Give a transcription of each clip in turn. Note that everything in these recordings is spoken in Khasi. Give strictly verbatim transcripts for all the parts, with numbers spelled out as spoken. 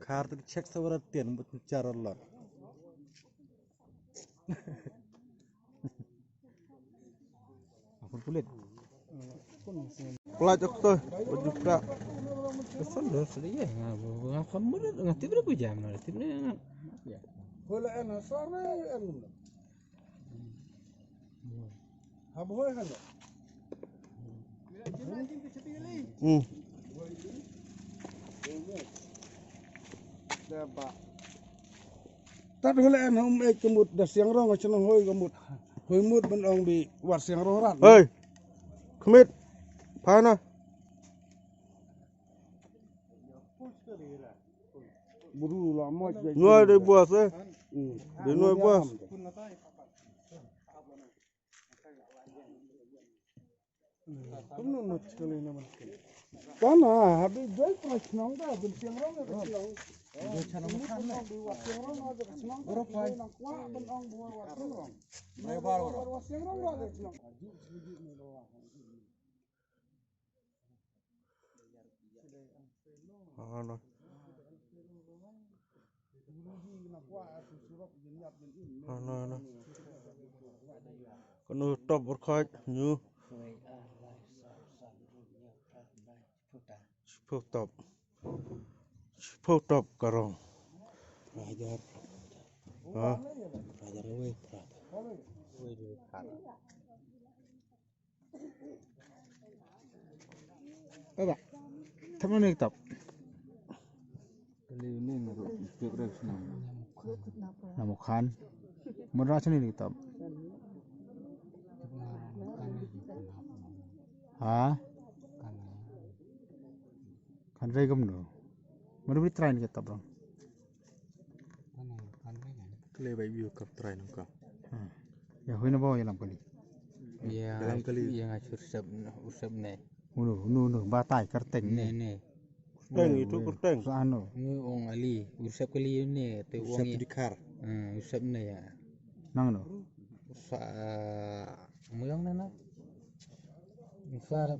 Khar tu check sa wara tian but char lot. Aku kulit. Pelat aku tu, baju pula. Pesan dah sedih ya. Nga kam mulut, nga tip dah pujam lah, tip dah nga. Hola en, sore en. Hab hoi hana. Hmm. Tad hole en hom ek kemut da siang rong chnong hoi kemut. Hoi mut ban ong bi war siang rong rat. Hei. Kemit. Pana. Buru la moj. Noi de buas eh. Hmm. De noi buas. Kana, habis jai pernah senang dah, bin siang rong dah senang. Bin siang rong dah senang, bin siang rong dah senang. Dah senang dah senang. Ano. Ano, ano. Kano top berkhaj nyu. Shiphew top. Shiphew top ka rong. Rajar. Ha? Rajar wei prat. Wei dua prat. Aba. Tama ni top. Kali ni ngarut tip rek senang. Namukhan. Mudra sini ni top. Ha? Kan rei gam do. Mari beri try ni kitab dong. Kle bai view kap try nang ka. Ya, hui na bawa ya lam kali. Ya, ya lam kali. Ya nga ursep, ursep ne. Unu, unu, unu, batai kerteng ne. Ne, ne. Kerteng itu kerteng. Sa anu. Ni ong ali, ursep kali ne, te ong. Ursep ya. Dikhar. Hmm, ursep ne ya. Nang no. Sa, muyang ne na. Sa,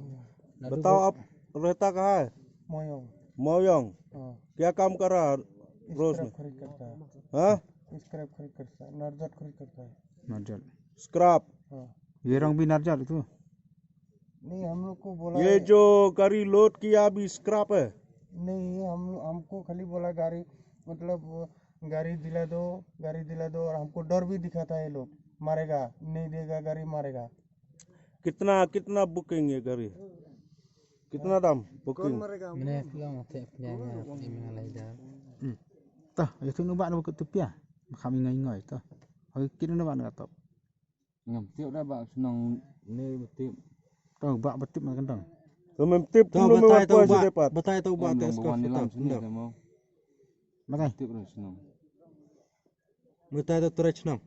बताओ, आप रहता कहाँ है? मोयोंग। मोयोंग। हाँ। क्या काम कर रहा है रोज में? स्क्रैप खरीद करता है। हाँ? स्क्रैप खरीद करता है, नरजट खरीद करता है। नरजट। स्क्रैप। हाँ। ये रंग भी नरजट है तू? नहीं, हम लोग को बोला ये है। जो गाड़ी लोड किया अभी स्क्रैप है? नहीं, हम, हमको खाली बोला गाड़ी, मतलब गाड़ी दिला दो, गाड़ी दिला दो, और हमको डर भी दिखाता है ये लोग, मारेगा, नहीं देगा गाड़ी, मारेगा। कितना, कितना बुकिंग है गाड़ी? कितना दाम बुकिंग? Mane phi ong te phi ong te mane lai da. Hmm. Tah, ya tu nuba nuba tu pia. Kham ngai ngai tah. Hoi kit nuba nuba top. Ngam tip da ba senang ne tip. Tau ba ba tip ma kentang. Tu mem tip tu mem batai tau ba. Batai tau ba te skor. Batai. Tip ra senang. Mrita to try chnong.